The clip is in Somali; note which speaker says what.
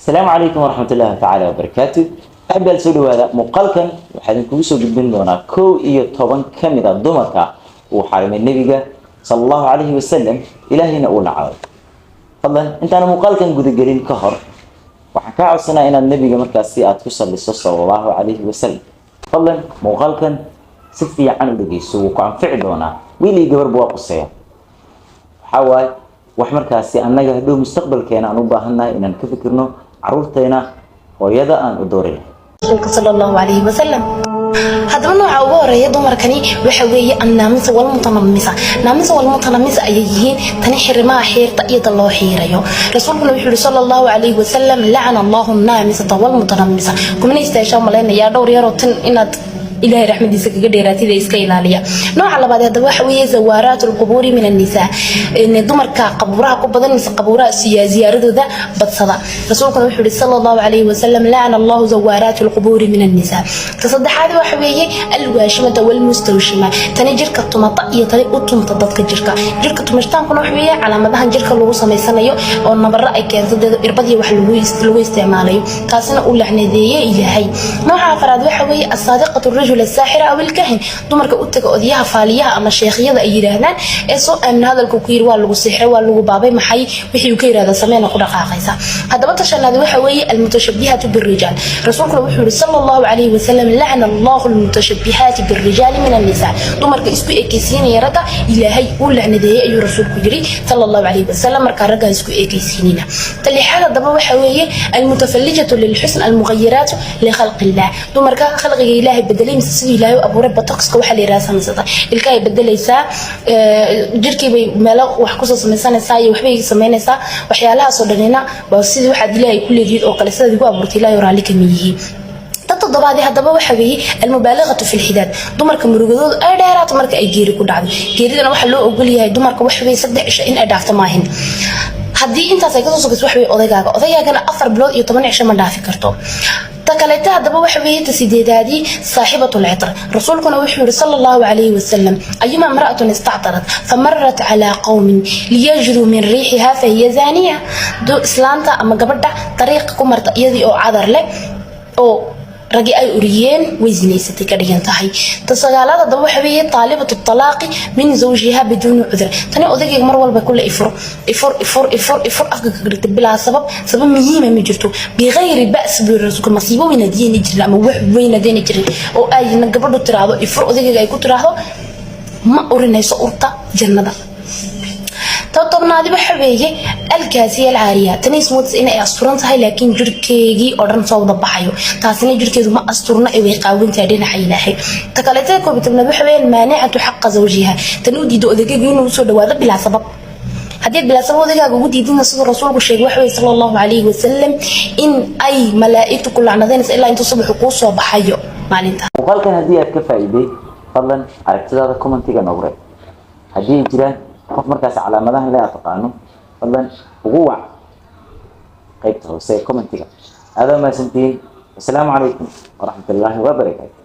Speaker 1: Asalaamu calaykum waraxmat ullaahi tacaala wabarakaatu. Axbaal, soo dhawaada. Muuqaalkan waxaa idinkugu soo gudbin doonaa 11 ka mid a dumarka uu xarimay Nebiga sala Allahu calayhi wasalam, Ilaahayna uu nacday. Fadlan, intaana muuqaalkan gudagelin ka hor, waxaan kaa codsanaa inaad Nebiga markaasi aad ku salliso, sala Allahu calayhi wasalam. Fadlan muuqaalkan si fiican u dhegeyso, wuu ku anfici doonaa. Wiil iyo gabarba waa quseeya. Waxaa waaye wax markaasi annaga hadhow mustaqbalkeena aan u baahannahay inaan ka fikirno, caruurteena hooyada aan u doori lahay.
Speaker 2: Rasuulka sala Allahu calayhi wasalam. Haddaba nooca ugu horeeya dumarkani waxa weeye annaamisa walmutanamisa. Naamisa walmutanamisa ayay yihiin. Tani xirimaha xiirta iyada loo xiirayo. Rasuulkuna wuxuu yihi sala Allahu calayhi wasalam: "Lacana Allahu naamisata walmutanamisa." Kumana istaashaa malaynayaa dhowr yaroo tan inaad Ilaahay raxmadiisa kaga dheeraatida, iska ilaaliya. Nooca labaad haddaba waxa weeye zawaaraat alqubuuri min annisaa, dumarka qabuuraha ku badan mise qabuuraha ziyaaradooda badsada. Rasuulkuna wuxuu yihi sala Allahu calayhi wasalam: "Lacana Allahu zawaaraat alqubuuri min annisaa." Ta saddexaad waxa weeye alwaashimata walmustawshima, tani jirka tumata iyo tani u tumta dadka jirka. Jirka tumashtaankuna waxa weeye calaamadahan jirka lagu samaysanayo oo nabaro ay keento deedo irbadii wax lagu isticmaalayo, taasina uu lacnadeeyey Ilaahay. Nooca afraad waxa weeye asaadiqatu rajul asaaxira aw ilkahin, dumarka u taga odayaha faaliyaha ama sheekhyada ay yidhaahdaan ee soo aamin hadalka ku yiri: "Waa lagu sixray, waa lagu baabay." Maxay wixii uu ka yidhahda sameyna ku dhaqaaqaysa. Haddaba tashanaad waxa weeye almutashabihatu birijaal. Rasuulkuna wuxuu yihi sala Allahu calayhi wasalam: "Lacna Allahu almutashabihaati birijaali min annisaa." Dumarka isku ekeysiinaya ragga Ilaahay uu lacnadeeyey, ayuu rasuulku yiri sala Allahu calayhi wasalam. Markaa ragga isku ekeysiinina. Ta lixaad haddaba waxa weeye almutafallijatu lilxusn almughayiraatu likhalqi Illah, dumarka khalqiga Ilaahay bedelay mise siduu Ilaahay u abuuray. Botoxka waxaa la yidhaha samaysata, ilkahay bedelaysaa, jirkii bay meelo wax kusoo samaysanaysaa iyo waxbay samaynaysaa. Waxyaalahaasoo dhanina waa sidii waxaad Ilaahay ku leedihiid oo kale, sidaad igu abuurtay Ilaahay raalli kama yihiin. Ta toddobaadii haddaba waxa weeye almubaalagatu fi lxidaad, dumarka murugadoodu ay dheeraato marka ay geeri ku dhacdo. Geeridana waxaa loo ogol yahay dumarka waxa weeye 3 cisho in ay dhaafto maahin. Haddii intaas ay kasoo sokayso, waxa weye odaygaaga, odaygaagana 4 bilood iyo 10 cisho ma dhaafi karto. Ta kaleeta haddaba waxa weeye ta sideedaadii, saaxibatu lcitr. Rasuulkuna wuxuu yihi sala Allahu calayhi wasalam: "Ayuma imra'atun istactarat famarat calaa qowmin liyajiduu min riixiha fahiya zaaniya." Islaanta ama gabadha dariiqa ku marta iyadii oo cadar leh oo ragi ay uriyeen, way zinaysatay ka dhigan tahay. Ta sagaalaad haddaba waxa weeye taalibatu talaaqi min zawjiha biduuni cudur. Tani odaygayga mar walba kule ifur, ifur, ifur, ifur, ifur afka kaga dhigtay bilaa sabab. Sabab muhiima ma jirto. "Bigayri ba's," buu yiri rasuulka. Masiibo weyn hadiyayna jirin ama wax weyn hadayna jirin oo ayna gabadhu tiraahdo ifur, odaygayga ay ku tiraahdo, ma urinayso urta jannada. Ta tobnaadi waxa weeye alkaasiya alcaariya. Tani ismoodis inay asturan tahay, laakiin jirkeegii oo dhan soo wada baxayo. Taasina jirkeedu ma asturna ee way qaawantahay dhinaca Ilaahay. Ta kaleetada 11aad waxa weeye maanicatu xaqa zawjiha, tani u diido odaygeegu inuu usoo dhawaado bilaa sabab. Haddii bilaa sabab odaygaaga ugu diidina, siduu rasuulku sheegay waxa weye sala Allahu calayhi wasalam in ay malaa'igtu ku lacnadaynaysa ilaa intuu subaxu kuu soo baxayo maalinta.
Speaker 1: Muuqaalkan haddii aad ka faa'iiday, fadlan aragtidaada commentiga noogu reeb. Haddii ay jiraan qof markaas calaamadahan le aad taqaano, fadlan ugu wac qaybta hoose ee commentiga. Aada mahadsantihiin. Wasalaamu calaykum waraxmat ullaahi wabarakaatu.